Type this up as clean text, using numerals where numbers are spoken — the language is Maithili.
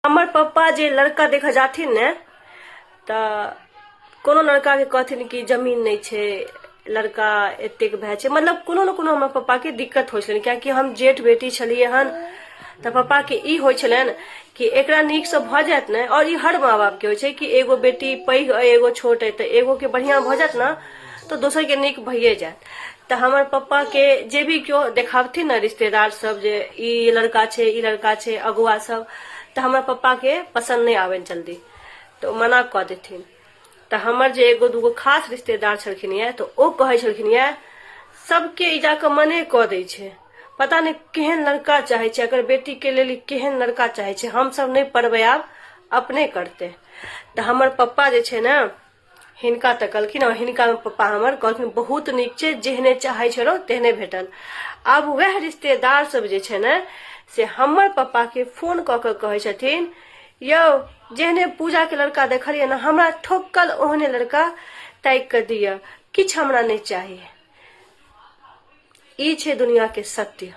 हमर पप्पा जे लड़का देखऽ जाथिन ने तऽ कोनो लड़काके कहथिन कि जमीन नहि छै, लड़का एतेक भए छै, मतलब कोनो ने कोनो हमर पप्पाके दिक्कत होइ छलनि, कियाकि हम जेठ बेटी छलियै हन। तऽ पप्पाके ई होइ छलनि कि एकरा नीकसँ भऽ जायत ने। आओर ई हर माँ बापके होइ छै कि एगो बेटी पैघ अइ, एगो छोट अइ, तऽ एगोके बढ़िआँ भऽ जायत ने तऽ दोसरके नीक भइए जायत। तऽ हमर पप्पाके जे भी केओ देखाबथिन ने रिश्तेदार सब, जे ई लड़का छै, ई लड़का छै, अगुआ सब, तऽ हमर पप्पाके पसन्द नहि आबनि जल्दी, तऽ ओ मना कऽ देथिन। तऽ हमर जे एगो दूगो खास रिश्तेदार छलखिन यऽ, तऽ ओ कहै छलखिन यऽ, सबके ई जाकऽ मने कऽ दै छै, पता नहि केहन लड़का चाहै छै, अगर बेटीके लेल ई केहन लड़का चाहै छै, हमसब नहि पढ़बै, आब अपने करतै। तऽ हमर पप्पा जे छै ने हिनका तकलखिन आओर हिनका पप्पा हमर कहलखिन बहुत नीक छै, जेहने चाहै छलहुँ तेहने भेटल। आब वएह रिश्तेदार सब जे छै ने से हमर पप्पाके फोन कऽ कऽ कहै छथिन, यौ जेहने पूजाके लड़का देखलियै ने, हमरा ठोकल ओहने लड़का ताकि कऽ दिअ, किछु हमरा नहि चाही। ई छै दुनियाके सत्य।